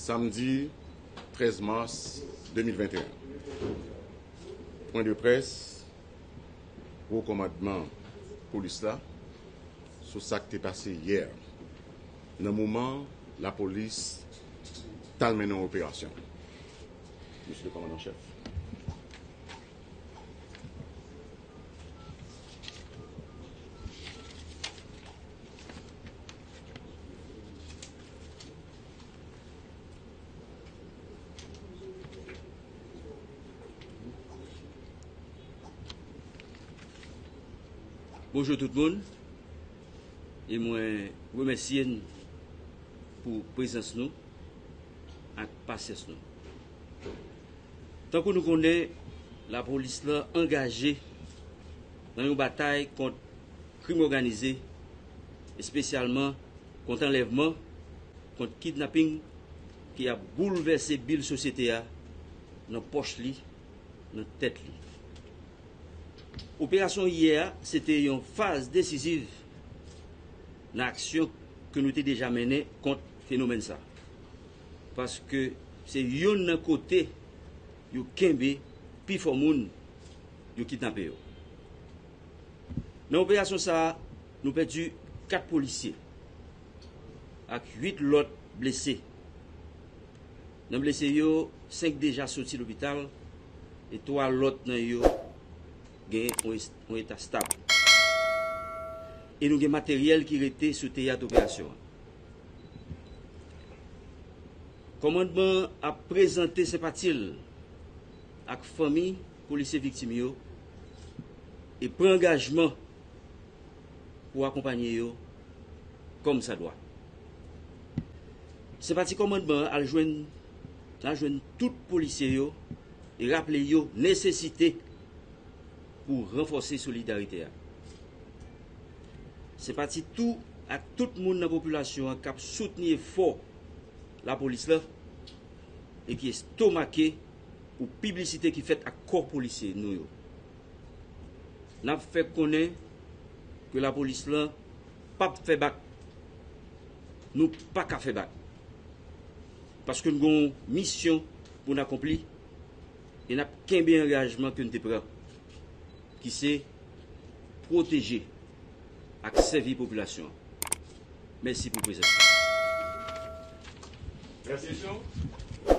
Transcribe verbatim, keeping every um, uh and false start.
Samdi trèz mas de mil venteyen. Pwen de près, wo kòmandman polis la sou sa k te pase yè, nan moman lapolis t al mennen yon operasyon. Mesye le kòmandan an chèf. Bonjou tout moun, e mwen remèsye n pou prezans nou ak pasyans nou. Tankou nou konnen, lapolis la angaje nan yon batay kont krim òganize, espesyalman kont anlèvman, kont kidnaping ki ap boulvèse bil sosyete a nan pòch li, nan tèt li. Operasyon yè a se te yon faz desiziv nan aksyon ke nou te deja mennen kont fenomèn sa a. Paske se youn nan kote yo kenbe pifò moun yo kidnape yo. Nan operasyon sa a, nou pèdi kat polisye ak uit lòt blese. Nan blese yo, senk deja soti lopital e twa lòt nan yo gen yon es-, yon eta stab. E nou gen materyèl ki rete sou teyat operasyon an. Kòmandman an ap prezante senpati l ak fanmi polisye viktim yo e pran angajman pou akonpanye yo kòmsadwa. Senpati kòmandman an al jwenn, al jwenn tout polisye yo e raple yo nesesite pou ranfòse solidarite a. Senpati tou ak tout moun nan popilasyon an k ap soutni efò lapolis la e ki estomake pou piblisite ki fèt ak kò polisye nou yo. N ap fè konnen ke lapolis lan p ap fè bak. Nou pa ka fè bak. Paske n gen yon misyon pou n akonpli e n ap kenbe angajman ke n te pran, ki se pwoteje ak sèvi popilasyon an. Mèsi pou prezans nou. Mèsi, Jan.